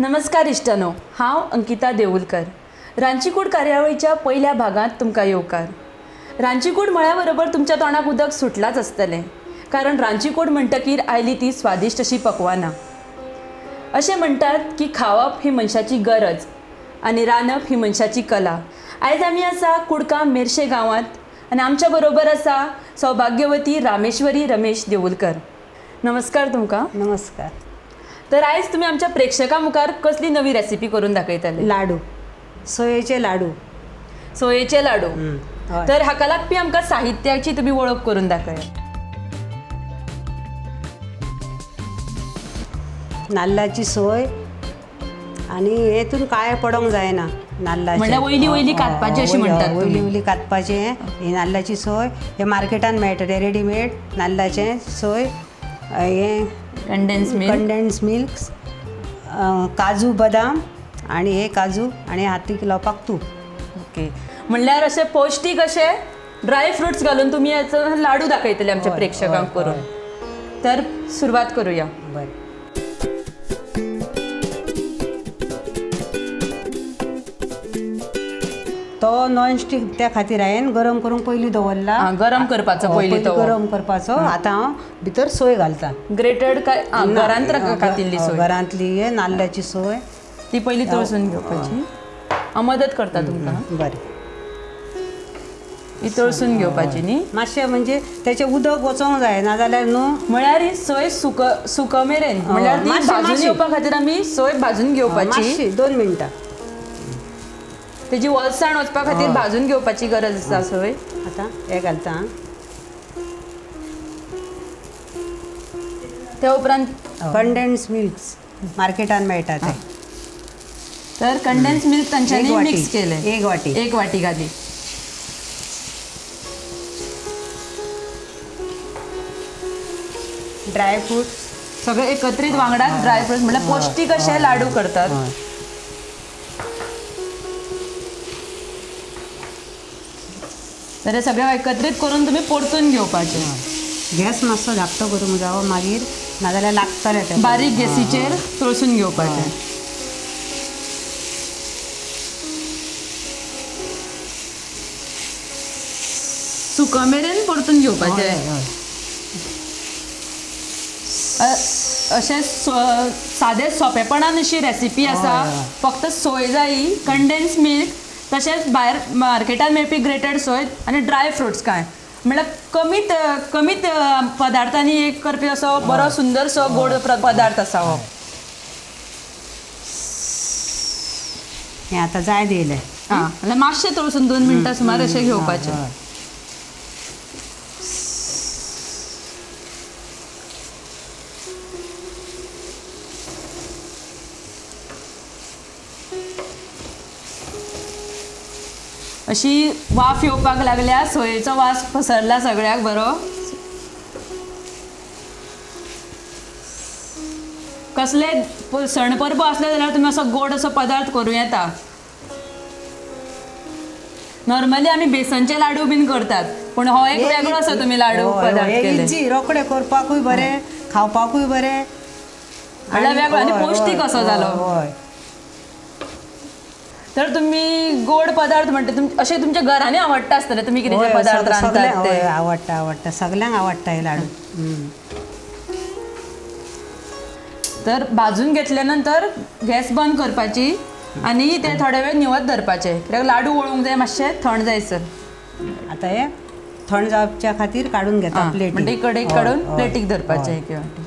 नमस्कार इश्टानो, हांव अंकिता देऊलकर. रांचीकूड कार्यावळीच्या पयल्या भागांत तुमकां येवकार. रांचीकूड म्हळ्या बरोबर तुमच्या तोंडाक उदक सुटलाच आसतलें, कारण रांचीकूड म्हणटकीर आयली ती स्वादिश्ट अशी पकवानां. अशें म्हणटात की खावप ही मनशाची गरज आनी रांदप ही मनशाची कला. आयज आमी आसा कुडका मेरशे गांवांत आनी आमच्या बरोबर आसा सौभाग्यवती रामेश्वरी रमेश देऊलकर. नमस्कार तुमकां. नमस्कार. तर आयज तुमी आमच्या प्रेक्षकां मुखार कसली नवी रेसिपी करून दाखयतले? लाडू, सोयेचे लाडू. सोयेचे लाडू. तर हाका लागपी आमकां साहित्याची तुमी वळख करून दाखयात. नाल्लाची सोय आनी हेतून काळें पडोंक जायना. नाल्लाचें म्हणल्यार वयली वयली कातपाची अशी म्हणटात. वयली वयली कातपाचें. ही नाल्लाची सोय हे मार्केटान मेळटा, ते रेडीमेड नाल्लाचें सोय. हें कंडेन्स मिल्क, कंडेन्स मिल्क, काजू बदाम आनी हे काजू आनी हातीक लावपाक तूप. ओके, म्हणल्यार अशे पौश्टीक अशे ड्राय फ्रुट्स घालून तुमी याचो लाडू दाखयतले आमच्या प्रेक्षकांक करून. तर सुरवात करूया. बरें. तो नॉनस्टीक त्या खातीर हांवें गरम करूंक पयलीं दवरला. गरम करपाचो पयलीं, तो गरम करपाचो. आतां हांव भितर सोय घालता. ग्रेटेड काय घरांत कातिल्ली सोय? घरांतली नाल्ल्याची सोय ती पयलीं तळसून घेवपाची. हांव मदत करता तुमकां. बरें, ही तळसून घेवपाची न्ही मातशें, म्हणजे तेचें उदक वचोंक जाय, नाजाल्यार न्हू. म्हळ्यार ही सोय सुक सुक मेरेन, म्हणल्यार ती भाजून घेवपा खातीर आमी सोय भाजून घेवपाची. 2 मिनटां तेजी वलसाण वचपा खातीर भाजून घेवपाची गरज आसा सोय. आतां हें घालता. त्या उपरांत कंडेन्स मिल्क मार्केटान मेळटा ते. तर कंडेन्स मिल्क तांच्यांनी मिक्स केलें. एक वाटी, एक वाटी घाली. ड्राय फ्रुट्स सगळे एकत्रीत वांगडा ड्राय फ्रुट्स, म्हणल्यार पौश्टीक अशे लाडू करतात. तर हे सगळे एकत्रीत करून तुमी परतून घेवपाचे. गॅस मातसो धाकटो करूंक जावो मागीर, नाजाल्यार लागतलें तें. बारीक गॅसीचेर तळसून घेवपाचें. सुका मेरेन परतून घेवपाचें. अशें सादे सोंपेपणान अशी रेसिपी आसा. फक्त सोय जायी, कंडेन्स मिल्क, तशेंच भायर मार्केटान मेळपी ग्रेटेड सोय आनी ड्राय फ्रुट्स. कांय म्हणल्यार कमीत कमीत पदार्थांनी एक करपी असो बरो सुंदरसो गोड पदार्थ आसा हो. हें आतां जाय दिलें. हां, म्हणल्यार मातशें तळसून 2 मिनटां सुमार अशें घेवपाचें. अशी वाफ येवपाक लागल्या, सोयेचो वास पसरला सगळ्याक बरो. कसले सण परबो आसले जाल्यार तुमी असो गोड असो पदार्थ करूं येता. नॉर्मली आमी बेसनचे लाडू बीन करतात, पूण हो एक वेगळो असो तुमी लाडू पदार्थ केले. रोखडे करपाकूय बरें, खावपाकूय बरें, म्हणल्यार वेगळो आनी पौश्टीक असो जालो. तर तुमी गोड पदार्थ म्हणटा अशें तुमच्या घरांनी आवडटा आसतलें, तुमी कितें पदार्थ रांदतात ते? आवडटा, आवडटा, सगल्यांक आवडटा हे लाडू. तर भाजून घेतल्या नंतर गॅस बंद करपाची आनी ते थोडे वेळ निवत धरपाचे, कित्याक लाडू वळूंक जाय, मातशें थंड जायसर. आतां हे थंड जावच्या खातीर काडून घेता प्लेटीक. म्हणजे कडेक काडून प्लेटीक धरपाचें. एक वाटी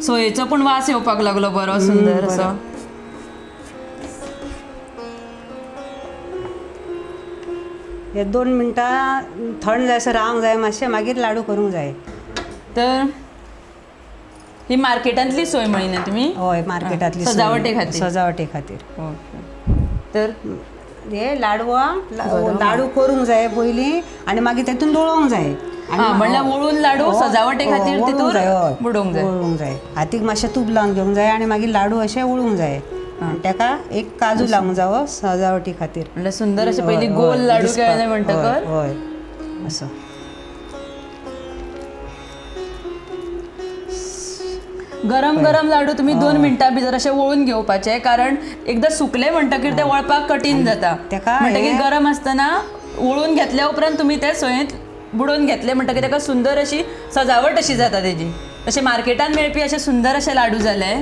सोयेचो पूण वास येवपाक लागलो बरो सुंदर असो. हे 2 मिनटां थंड जायसर रावंक जाय मातशें, मागीर लाडू करूंक जाय. तर ही मार्केटांतली सोय म्हळी न्ही तुमी? हय, मार्केटांतली सजावटे खातीर. सजावटे खातीर. तर हे लाडवांक लाडू करूंक जाय पयलीं आनी मागीर तेतून दळोवंक जाय. म्हणल्यार वळून लाडू सजावटे खातीर तितून बुडोवंक जाय. वळूंक जाय, हातीक मातशें तूप लावन घेवंक जाय आनी मागीर लाडू अशे वळूंक जाय. आनी तेका एक काजू लावंक जावो सजावटी खातीर. म्हणल्यार सुंदर अशे पयलीं गोल लाडू केले म्हणटकर. हय, असो. गरम गरम लाडू तुम्ही 2 मिनटां भितर अशे वळून घेवपाचे, कारण एकदा सुकले म्हणटकीर ते वळपाक कठीण जाता. म्हणटकीर गरम आसतना वळून घेतल्या उपरांत तुम्ही ते सोयेंत बुडोवन घेतले म्हणटकीर ताका सुंदर अशी सजावट अशी जाता तेजी. अशे मार्केटान मेळपी अशे सुंदर अशे लाडू जाले.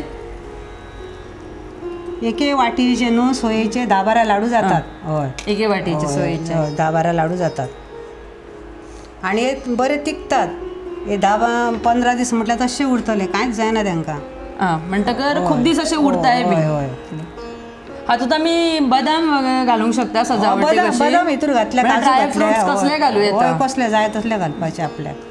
एके वाटीचे न्हू सोयेचे 10-12 लाडू जातात. हय, एके वाटीचे सोयेचे 10-12 लाडू जातात आनी हे बरे तिगतात. हे 10-15 दीस म्हटल्यार तशे उरतले, कांयच जायना तांकां. म्हणटकर खूब दीस अशे उरताय बी. हातूंत आमी बदाम घालूंक शकता सजावटीक. बदाम हितूर घातल्या, ड्राय फ्रुट्स कसले घालूं येता, कसले जाय तसले घालपाचे, आपल्याक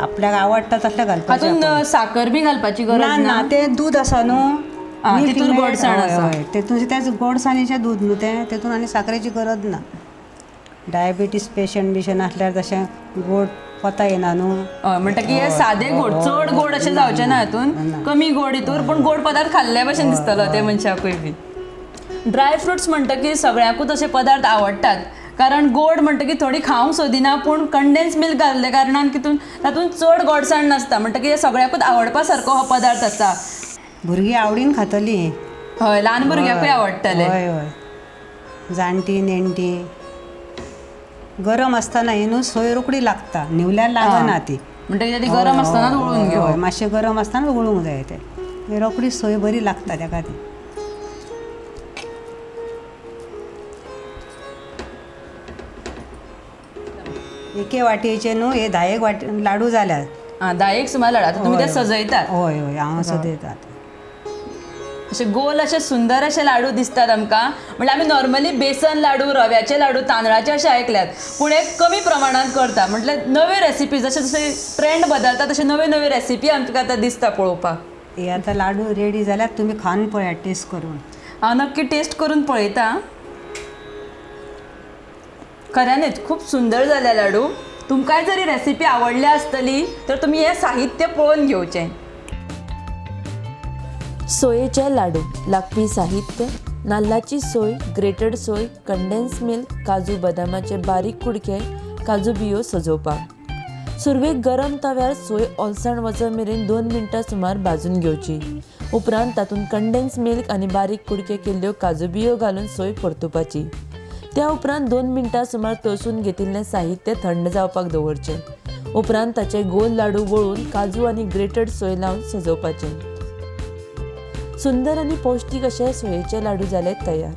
आपल्याक आवडटा तसले घालपाचे. हातूंत साकर बी घालपाची गरज ना, ते दूद आसा न्हू तितून गोडसाण आसा, तेतून त्याच गोडसाणीचें दूद न्हू तें, तेतून आनी साकरेची गरज ना. डायबिटीज पेशंट बिशंट आसल्यार तशें गोड पता येना न्हू. म्हणटकीर हे सादे गोड, चड गोड अशें जावचें ना हातून, कमी गोड हितूर, पूण गोड पदार्थ खाल्ले भशेन दिसतलो ते मनशाकूय बी. ड्राय फ्रुट्स म्हणटकीर सगळ्यांकूच अशे पदार्थ आवडटात, कारण गोड म्हणटकीर थोडी खावंक सोदिना, पूण कंडेन्स मिल्क घाल्ले कारणान कितून तातूंत चड गोडसाण नासता, म्हणटकीर हे सगळ्यांकूच आवडपा सारको हो पदार्थ आसा. भुरगीं आवडीन खातली. हय, ल्हान भुरग्यांकूय आवडटले. हय हय, जाणटी नेणटी. गरम आसतना ही न्हू सोय रोखडी लागता, न्हिवल्यार लागना ती, म्हणटकीर ती गरम आसतनाच वळून घेवप, मातशें गरम आसतना वळूंक जाय तें, रोखडी सोय बरी लागता तेका ती. एके वाटयेचे न्हू हे 10 वाटी लाडू जाल्यात. 10 सुमार लाडू. आतां तुमी ते सजयतात. हय हय, हांव सजयतात. अशे गोल अशे सुंदर अशे लाडू दिसतात आमकां. म्हणल्यार आमी नॉर्मली बेसन लाडू, रव्याचे लाडू, तांदळाचे अशे आयकल्यात, पूण हे कमी प्रमाणांत करता. म्हटल्यार नव्यो रेसिपी, जशे जशे ट्रेंड बदलता तशे नव्यो नव्यो रेसिपी आमकां आतां दिसता पळोवपाक. हे आतां लाडू रेडी जाल्यार तुमी खावन पळयात टेस्ट करून. हांव नक्की टेस्ट करून पळयता. खऱ्यांनीच खूब सुंदर जाल्या लाडू. तुमकांय जरी रेसिपी आवडल्या आसतली तर तुमी हें साहित्य पळोवन घेवचें. सोयेचे लाडू लागपी साहित्य: नाल्लाची सोय, ग्रेटेड सोय, कंडेन्स मिल्क, काजू बदामाचे बारीक कुडके, काजू बियो सजोवपाक. सुरवेक गरम तव्यार सोय ओलसाण वच मेरेन 2 मिनटां सुमार भाजून घेवची. उपरांत तातूंत कंडेन्स मिल्क आनी बारीक कुडके केल्ल्यो काजू बियो घालून सोय परतुपाची. त्या उपरांत 2 मिनटां सुमार तळसून घेतिल्लें साहित्य थंड जावपाक दवरचें. उपरांत ताचे गोल लाडू वळून काजू आनी ग्रेटेड सोय लावन सजोवपाचें. सुंदर आनी पौष्टीक अशे सोयेचे लाडू जाले तयार.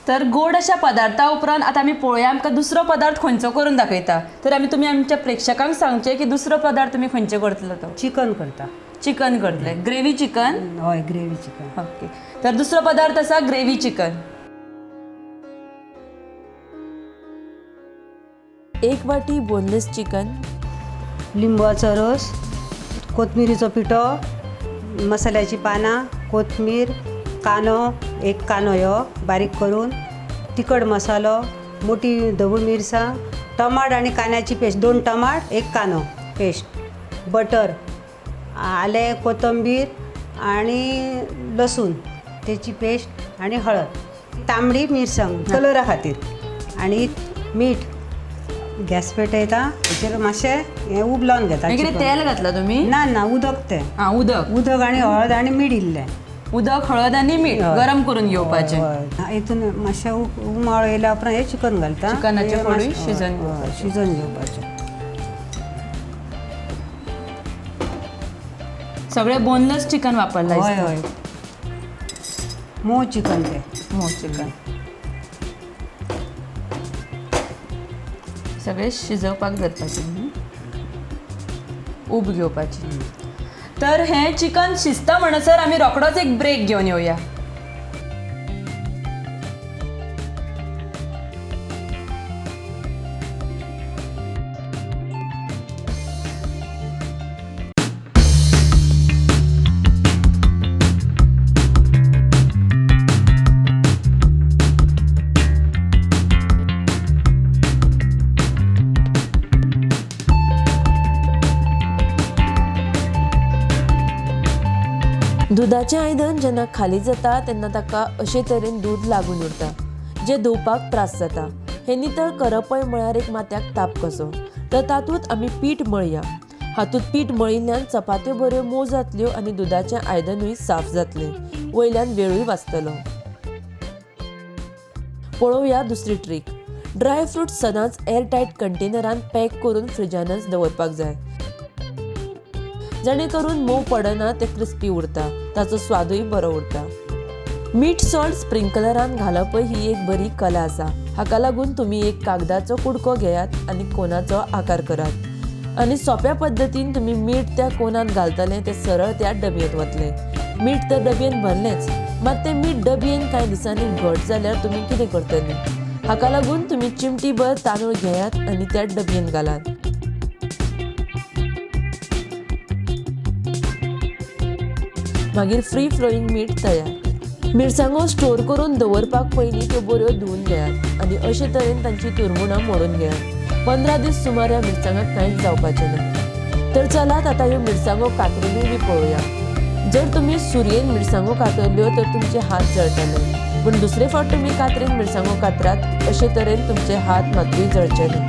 तर गोड अशा पदार्था उपरांत आतां आमी पळोवया आमकां दुसरो पदार्थ खंयचो करून दाखयता. तर आमी तुमी आमच्या प्रेक्षकांक सांगचें की दुसरो पदार्थ तुमी खंयचे करतलो तो. चिकन करता. चिकन करतले, ग्रेवी चिकन. हय, ग्रेवी चिकन. ओके, तर दुसरो पदार्थ आसा ग्रेवी चिकन. 1 वाटी बोनलेस चिकन, लिंबाचो रस, कोथमिरीचो पिठो, मसाल्याची पानां, कोथमीर, कांदो, 1 कांदो ह्यो बारीक करून, तिखट मसालो, मोठी धवू मिरसांग, टमाट आनी कांद्याची पेस्ट, 2 टमाट 1 कांदो पेस्ट, बटर, आलें, कोथंबीर आनी लसूण तेची पेस्ट आनी हळद, तांबडी मिरसांग कलरा खातीर आनी मीठ. गॅस पेटयता, हेचेर मातशें हें उब लावन घेता. मागीर तेल घातलां तुमी? ना ना, उदक तें. आं, उदक. उदक आनी हळद आनी मीठ इल्लें. उदक, हळद आनी मीठ गरम करून घेवपाचें. हितून मातशें उमाळ येयल्या उपरांत हें चिकन घालता. चिकनाचें फोडून शिजोवन घेवपाचें. सगळें बोनलेस चिकन वापरलां. हय हय, मोव चिकन तें. मोव चिकन सगळें शिजोवपाक दवरपाचें, उब घेवपाची. तर हें चिकन शिजता म्हणसर आमी रोखडोच एक ब्रेक घेवन येवया. दुदाचें आयदन जेन्ना खाली जाता तेन्ना ताका अशे तरेन दूद लागून उरता, जें धुवपाक त्रास जाता. हे नितळ करपय म्हळ्यार एक माथ्याक ताप कसो. तर तातूंत आमी पीठ मळया. हातूंत पीठ मळिल्ल्यान चपात्यो बऱ्यो मोव जातल्यो आनी दुदाचें आयदनूय साफ जातलें. वयल्यान वेळूय वाचतलो. पळोवया दुसरी ट्रीक. ड्राय फ्रूट सदांच एअरटायट कंटेनरान पॅक करून फ्रिजानच दवरपाक जाय, जेणे करून मोव पडना, ते क्रिस्पी उरता, ताचो स्वादूय बरो उरता. मीठ सॉल्ट स्प्रिंकलरान घालपय ही एक बरी कला आसा. हाका लागून तुमी एक कागदाचो कुडको घेयात आनी कोनाचो आकार करात आनी सोंप्या पद्दतीन तुमी मीठ त्या कोनांत घालतले तें सरळ त्या डबयेंत वतलें. मीठ तर डबयेंत भरलेंच, मात तें मीठ डबयेन कांय दिसांनी घट जाल्यार तुमी कितें करतले? हाका लागून तुमी चिमटीभर तांदूळ घेयात आनी त्या डबयेंत घालात. मागीर फ्री फ्लोईंग मीठ तयार. मिरसांगो स्टोर करून दवरपाक पयलीं त्यो बऱ्यो धुवन घेयात आनी अशे तरेन तांची तुरमुणां मोडून घेयात. 15 दीस सुमार ह्या मिरसांगाक कांयच जावपाचें ना. तर चलात आतां ह्यो मिरसांगो कातरुनूय बी पळोवया. जर तुमी सुरयेन मिरसांगो कातरल्यो तर तुमचे हात जळटले, पूण दुसरे फावट तुमी कातरेन मिरसांगो कातरात अशे तरेन तुमचे हात मातूय जळचे ना.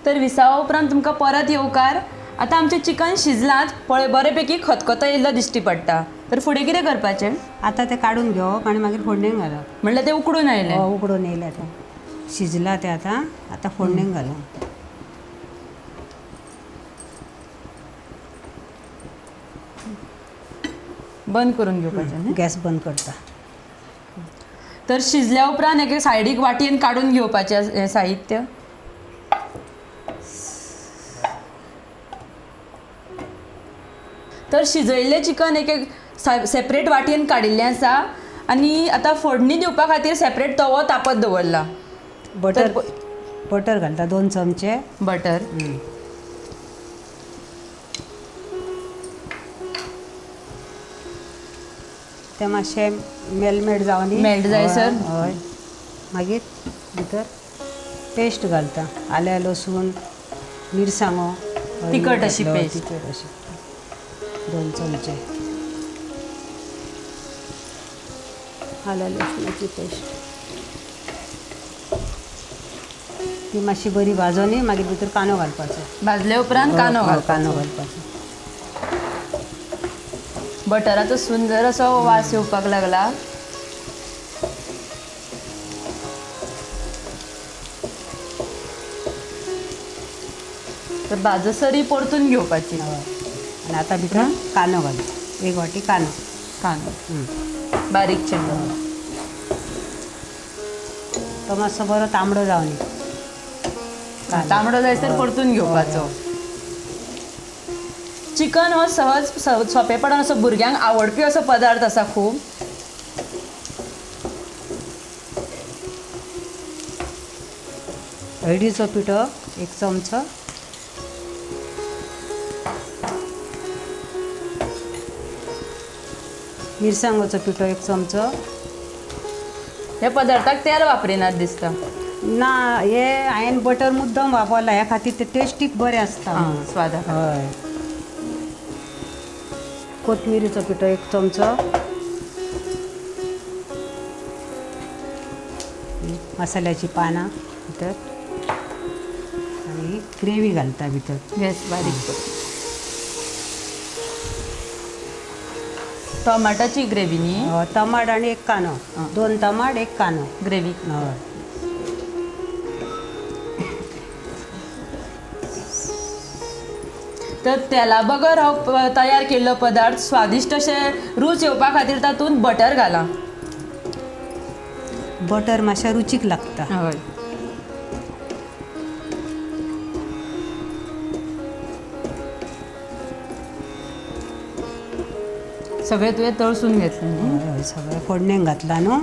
तर विसावा उपरांत तुमकां परत येवकार. आतां आमचें चिकन शिजलांच, पळय बरेपैकी खतखतो येयल्लो दिश्टी पडटा. तर फुडें कितें करपाचें? आतां तें काडून घेवप आनी मागीर फोडणेक घालप. म्हणल्यार तें उकडून आयलें? उकडून येयलें, तें शिजलां तें आतां. आतां फोडणेक घालप. बंद करून घेवपाचें? गॅस बंद करता. तर शिजल्या उपरांत एके सायडीक वाटयेन काडून घेवपाचें हें साहित्य. तर शिजयल्लें चिकन एक सेपरेट वाटयेन काडिल्लें आसा आनी आतां फोडणी दिवपा खातीर सेपरेट तवो तापत दवरला. बटर बटर घालता 2 चमचे बटर. तें मातशें मेलमेट जावन मेल्ट जायसर. हय. मागीर भितर पेस्ट घालता, आलें लसूण मिरसांगो, तिखट अशी पेस्ट. तिखट अशी 2 चमचे आल्या लसणाची पेस्ट. ती मातशी बरी भाजून मागीर भितर कांदो घालपाचो. भाजले उपरांत कांदो कांदो घालपाचो. बटराचो सुंदर असो वास येवपाक लागला. तर भाजसरी परतून घेवपाची. आनी आतां भितर कांदो घालता, 1 वाटी कांदो. कांदो बारीक चिरलो. तो मातसो बरो तांबडो जावन तांबडो जायसर परतून घेवपाचो. चिकन हो सहज सोंपेपणान असो भुरग्यांक आवडपी असो पदार्थ आसा खूब. हळदीचो पिठो 1 चमचो, मिरसांगोचो पिठो 1 चमचो. ह्या पदार्थाक तेल वापरिनात दिसता ना, हे हांवें बटर मुद्दम वापरला ह्या खातीर, ते टेस्टीक बरें आसता स्वादाक. हय. कोथमिरीचो पिठो 1 चमचो, मसाल्याची पानां भितर, आनी ग्रेवी घालता भितर. गॅस बारीक कर. टमाटाची ग्रेवी न्ही? टमाट आनी 1 कांदो, 2 टमाट 1 कांदो ग्रेवी. हय. तर तेला बगर हो तयार केल्लो पदार्थ स्वादिश्ट अशें रूच येवपा खातीर तातूंत बटर घाला. बटर मातशें रुचीक लागता. हय. सगळें तुवें तळसून घेतलें न्ही? हय, सगळें फोडणेक घातलां न्हू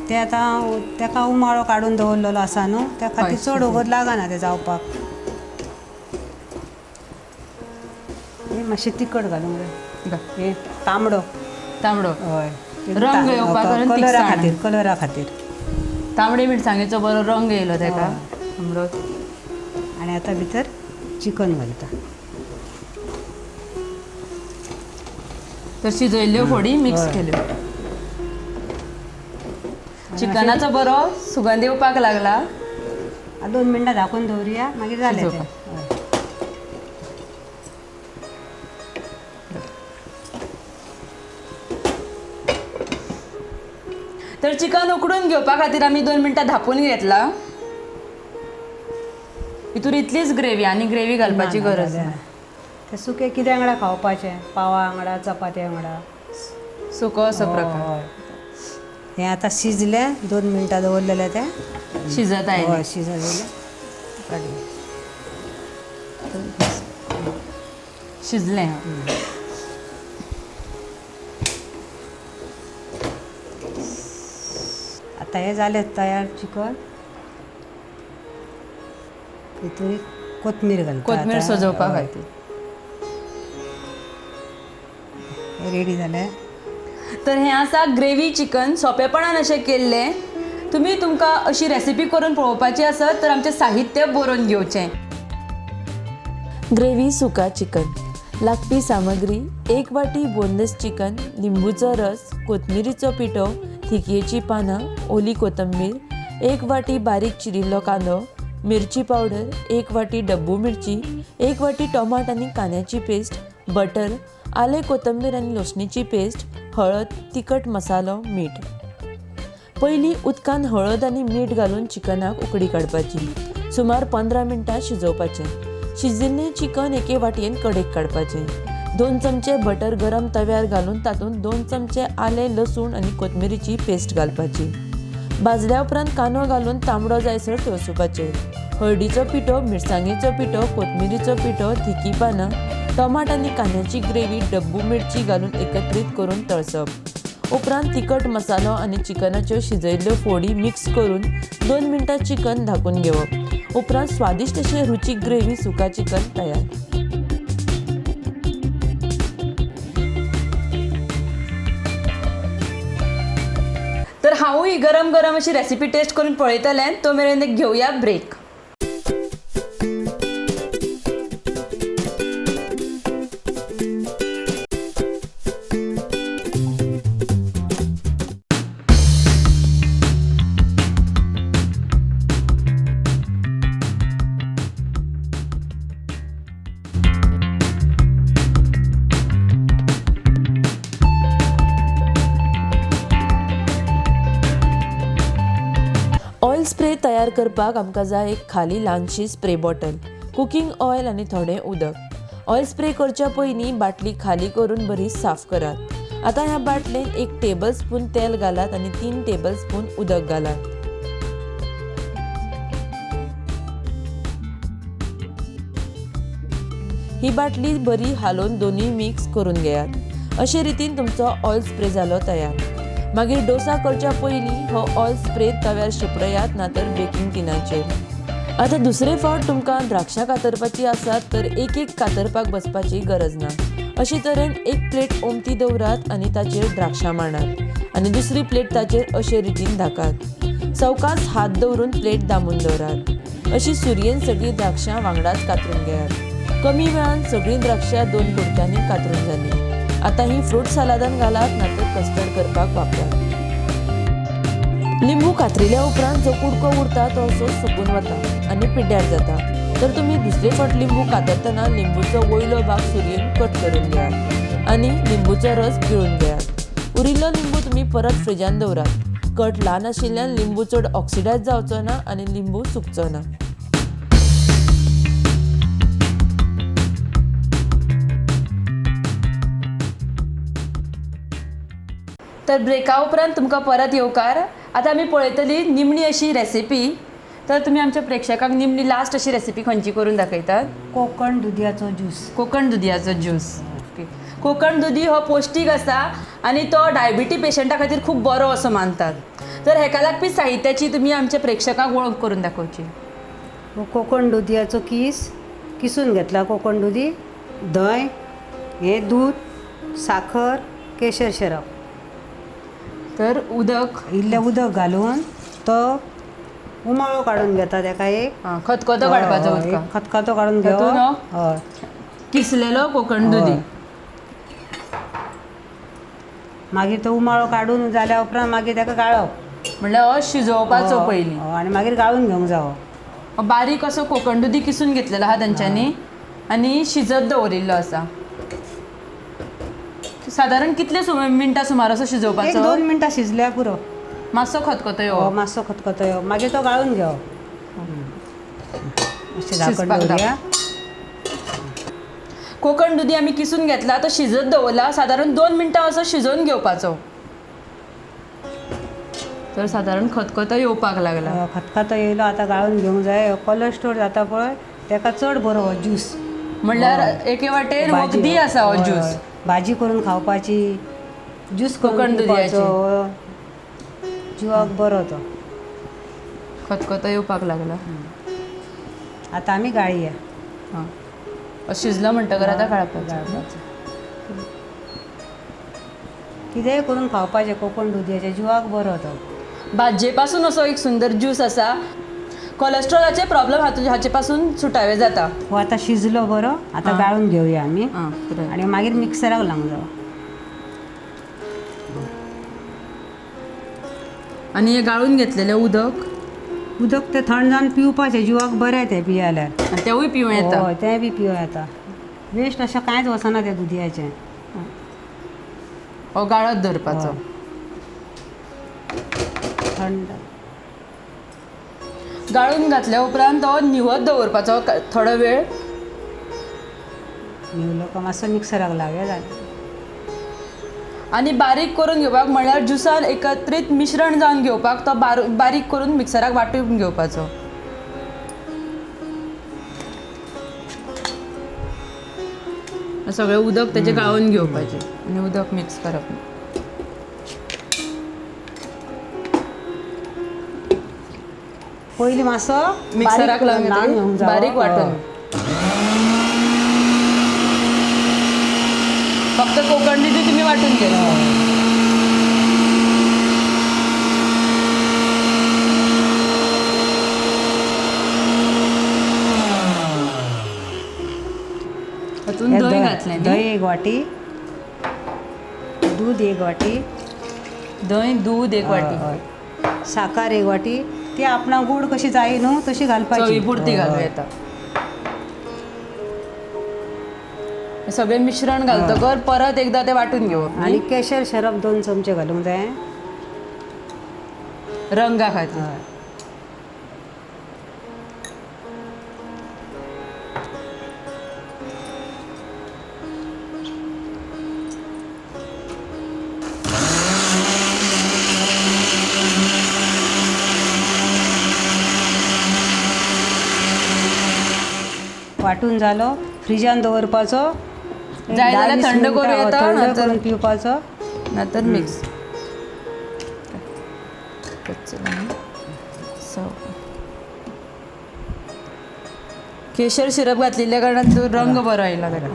तें. आतां तेका उमाळो काडून दवरलेलो आसा न्हू, त्या खातीर चड वगत लागना तें जावपाक. हें मातशें तिखट घालूंक जाय. हें तांबडो तांबडो. हय, रंग येवपाक कलरा खातीर, कलरा खातीर तांबडे मिरसांगेचो बरो रंग येयलो तेका तांबडो. आनी आतां भितर चिकन घालता. तर शिजयल्ल्यो फोडी मिक्स केल्यो. चिकनाचो बरो सुगंध येवपाक लागला. 2 मिनटां धाकून दवरुया, मागीर जालें. तर चिकन उकडून घेवपा खातीर आमी 2 मिनटां धापून घेतला. हितूर इतलीच ग्रेवी आनी ग्रेवी घालपाची गरज ना. ते सुके कितें वांगडा खावपाचें, पावा वांगडा, चपाती वांगडा, सुको असो प्रकार. हें आतां शिजलें, 2 मिनटां दवरलेलें तें शिजत आयलें. हय, शिजत आयलें, काडलें, शिजलें. आतां हें जालें तयार चिकन. हितून कोथमीर घालता, कोथमीर सजोवपा खातीर. रेडी जालें. तर हें आसा ग्रेवी चिकन, सोंपेपणान अशें केल्लें. तुमी तुमकां अशी रेसिपी करून पळोवपाची आसत तर आमचें साहित्य बरोवन घेवचें. ग्रेवी सुका चिकन. लागपी सामग्री: 1 वाटी बोनलेस चिकन, लिंबूचो रस, कोथमिरीचो पिठो, थिकयेची पानां, ओली कोथंबीर, 1 वाटी बारीक चिरिल्लो कांदो, मिरची पावडर, 1 वाटी डब्बू मिरची, 1 वाटी टोमाट आनी कांद्याची पेस्ट, बटर, आले कोथंबीर आनी लसणीची पेस्ट, हळद, तिखट मसालो, मीठ. पयलीं उदकान हळद आनी मीठ घालून चिकनाक उकडी काडपाची. सुमार 15 मिनटां शिजोवपाचें. शिजिल्लें चिकन एके वाटयेन कडेक काडपाचें. 2 चमचे बटर गरम तव्यार घालून तातूंत 2 चमचे आलें, लसूण आनी कोथमिरीची पेस्ट घालपाची. भाजल्या उपरांत कांदो घालून तांबडो जायसर तळसुपाचें. हळदीचो पिठो, मिरसांगेचो पिठो, कोथमिरीचो पिठो, थिकी पानां, टोमाट आनी कांद्याची ग्रेवी, डब्बू मिरची घालून एकत्रीत करून तळसप. उपरांत तिखट मसालो आनी चिकनाच्यो शिजयल्ल्यो फोडी मिक्स करून 2 मिनटां चिकन धाकून घेवप. उपरांत स्वादिश्ट अशें रुचीक ग्रेवी सुका चिकन तयार. तर हांवूय गरम गरम अशी रेसिपी टेस्ट करून पळयतलें. तो मेरेन एक घेवया ब्रेक. ऑयल स्प्रे तयार करपाक आमकां जाय एक खाली ल्हानशी स्प्रे बॉटल, कुकींग ऑयल आनी थोडें उदक. ऑयल स्प्रे करच्या पयलीं बाटली खाली करून बरी साफ करात. आतां ह्या बाटलेन 1 टेबल स्पून तेल घालात आनी 3 टेबल स्पून उदक घालात. ही बाटली बरी हालोवन दोनूय मिक्स करून घेयात. अशे रितीन तुमचो ऑयल स्प्रे जालो तयार. मागीर डोसा करच्या पयलीं हो ऑयल स्प्रे तव्यार शिंपडयात, ना तर बेकिंग टिनाचेर. आतां दुसरे फावट तुमकां द्राक्षां कातरपाची आसात तर एक एक कातरपाक बसपाची गरज ना. अशे तरेन 1 प्लेट ओमती दवरात आनी ताचेर द्राक्षां मांडात आनी दुसरी प्लेट ताचेर अशे रितीन धाकात. सवकास हात दवरून प्लेट दामून दवरात. अशी सुरयेन सगळीं द्राक्षां वांगडाच कातरून घेयात. कमी वेळान सगळीं द्राक्षां 2 कुडक्यांनी कातरून जालीं. आतां ही फ्रूट सलादान घालात, ना तर कस्टर्ड करपाक वापरात. लिंबू कातरिल्या उपरांत जो कुडको उरता तो असो सुकून वता आनी पिड्ड्यार जाता. तर तुमी दुसरे फावट लिंबू कातरतना लिंबूचो वयलो भाग सुरयेन कट करून घेयात आनी लिंबूचो रस पिळून घेयात. उरिल्लो लिंबू तुमी परत फ्रिजान दवरात. कट ल्हान आशिल्ल्यान लिंबू चड ऑक्सिडायज जावचो ना आनी लिंबू सुकचो ना. तर ब्रेका उपरांत तुमकां परत येवकार. आतां आमी पळयतली निमणी अशी रेसिपी. तर तुमी आमच्या प्रेक्षकांक निमणी लास्ट अशी रेसिपी खंयची करून दाखयतात? कोकण दुदयाचो ज्यूस. कोकण दुदयाचो ज्यूस. ओके. कोकण दुदी हो पौश्टीक आसा आनी तो डायबिटी पेशंटा खातीर खूब बरो असो मानतात. तर हेका लागपी साहित्याची तुमी आमच्या प्रेक्षकांक वळख करून दाखोवची. कोकण दुदयाचो कीस किसून घेतला, कोकण दुदी, धंय, हें दूद, साखर, केशर शिरप. तर उदक, इल्लें उदक घालून तो उमाळो काडून घेता तेका एक. आं, खतखतो काडपाचो हय, उदकां एक खतखतो काडून तातूंत घेवप. हय. किसलेलो कोकण दुदी. मागीर तो उमाळो काडून जाल्या उपरांत मागीर तेका गाळप. म्हणल्यार हो शिजोवपाचो पयलीं. हय, आनी मागीर गाळून घेवंक जावो. हो बारीक असो कोकण दुदी किसून घेतलेलो आहा तेंच्यांनी आनी शिजत दवरिल्लो आसा. सादारण कितले मिनटां सुमार असो एक शिजोवपाचो? 2 मिनटां शिजल्या पुरो. मातसो खतखतो येवप. मातसो खतखतो येवप, मागीर तो गाळून घेवप. मातशें झाकण शिजपाक दवरुया. कोकण दुदी आमी किसून घेतला, तो शिजत दवरला, सादारण 2 मिनटां असो शिजोवन घेवपाचो. तर सादारण खतखतो येवपाक लागला. खतखतो येयलो, आतां गाळून घेवंक जाय. कोलेस्ट्रॉल जाता पळय तेका चड बरो हो ज्यूस. म्हणल्यार एके वाटेन वखदी आसा हो ज्यूस. भाजी करून खावपाची, ज्यूस करून कोकण दुदयाची. पिवपाचो, जिवाक बरो तो. खतखतो येवपाक लागला. आतां आमी गाळया. आं, शिजलो म्हणटकर आतां गाळपाचो. कितेंय करून खावपाचें कोकण दुदयाचें, जिवाक बरो तो. भाजये पासून असो एक सुंदर ज्यूस आसा. कोलेस्ट्रॉलाचे प्रॉब्लम हाचे पासून सुटावे जाता. हो आतां शिजलो बरो, आतां गाळून घेवया आमी आनी मागीर मिक्सराक लावंक जावो. आनी हें गाळून घेतलेलें उदक, उदक तें थंड जावन पिवपाचें, जिवाक बरें तें पियाल्यार. आनी तेवूय पिवं येता. हय, तें बी पिवं येता. वेस्ट अशें कांयच वचना तें दुदयाचें. हो गाळत दवरपाचो. थंड गाळून घातल्या उपरांत तो न्हिवत दवरपाचो थोडो वेळ. न्हिवलो काय मातसो मिक्सराक लावया, जालें. आनी बारीक करून घेवपाक म्हणल्यार ज्युसान एकत्रीत मिश्रण जावन घेवपाक तो बारीक करून मिक्सराक वांटून घेवपाचो. सगळें उदक तेजें गाळून घेवपाचें आनी उदक मिक्स करप. पयलीं मातसो मिक्सराक लावन बारीक वांटून. फक्त कोकण दुदी तुमी वांटून घेतला. तातूंत दही घातलें. दही 1 वाटी, दूद 1 वाटी, दही दूद 1 वाटी, साकर 1 वाटी. ती आपणाक गोड कशी जाय न्हू तशी घालपाची, चवी पुरती घालूं येता. सगळें मिश्रण घालतकर परत एकदा ते वांटून घेवप. आनी केशर शरप 2 चमचे घालूंक जाय रंगा खातीर. वांटून जालो, फ्रिजान दवरपाचो. जाय जाल्यार थंड करूं येता, थंड करून पिवपाचो, नातर मिक्स. केशर सिरप घातलेल्या कारणान तो रंग बरो आयला ताका.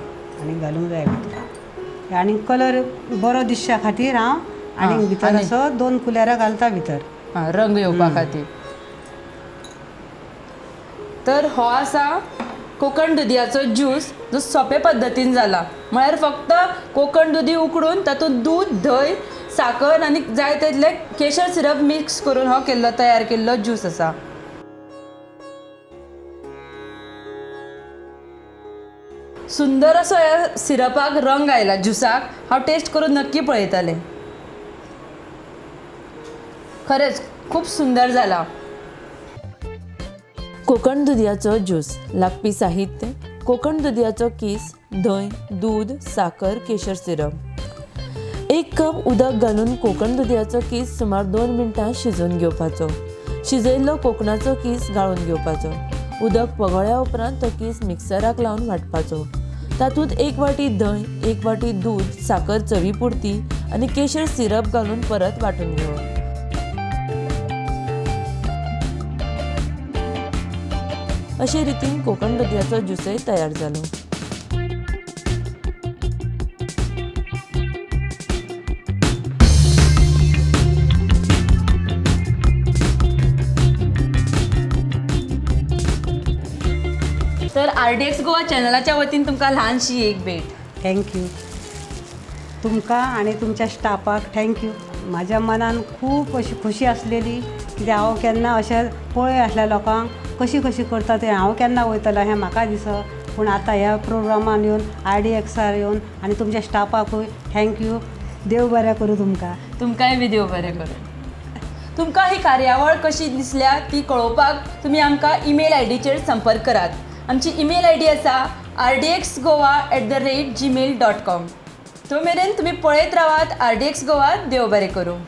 आनी घालूंक जाय भितर. आनी कलर बरो दिसच्या खातीर हांव आनी भितर असो 2 कुलेरां घालता भितर, रंग येवपा खातीर. तर हो आसा कोकण दुदयाचो ज्यूस जो सोंपे पद्दतीन जाला. म्हळ्यार फक्त कोकण दुदी उकडून तातूंत दूद, धंय, साकर आनी जाय तितलें केशर सिरप मिक्स करून हो केल्लो तयार केल्लो ज्यूस आसा. सुंदर असो ह्या सिरपाक रंग आयला ज्युसाक. हांव टेस्ट करून नक्की पळयतालें. खरेंच खूब सुंदर जाला. कोकण दुदयाचो ज्यूस. लागपी साहित्य: कोकण दुदयाचो कीस, धंय, दूद, साकर, केशर सिरप. 1 कप उदक घालून कोकण दुदयाचो कीस सुमार 2 मिनटां शिजोवन घेवपाचो. शिजयल्लो कोकणाचो कीस गाळून घेवपाचो. उदक पगळ्या उपरांत तो कीस मिक्सराक लावन वांटपाचो. तातूंत 1 वाटी धंय, 1 वाटी दूद, साकर चवी पुरती आनी केशर सिरप घालून परत वांटून घेवप. अशे रितीन कोकण दुदयाचो ज्यूसय तयार जालो. तर आरडीएक्स गोवा चॅनलाच्या वतीन तुमकां ल्हानशी एक भेट. Thank you तुमकां आनी तुमच्या स्टाफाक thank you. म्हाज्या मनान खूब अशी खुशी आसलेली, कित्याक हांव केन्ना अशें पळय आसल्या लोकांक कशी कशी करता तें, हांव केन्ना वयतलें हें म्हाका दिस. पूण आतां ह्या प्रोग्रामान येवन, आरडीएक्सार येवन आनी तुमच्या स्टाफाकूय thank you. देव बरें करूं तुमकां. तुमकांय बी देव बरें करूं. तुमकां ही कार्यावळ कशी दिसल्या ती कळोवपाक तुमी आमकां ईमेल आयडीचेर संपर्क करात. आमची ईमेल आयडी आसा rdxgoa@gmail.com. तो मेरेन तुमी पळयत रावात आरडीएक्स गोवा. देव बरें करूं.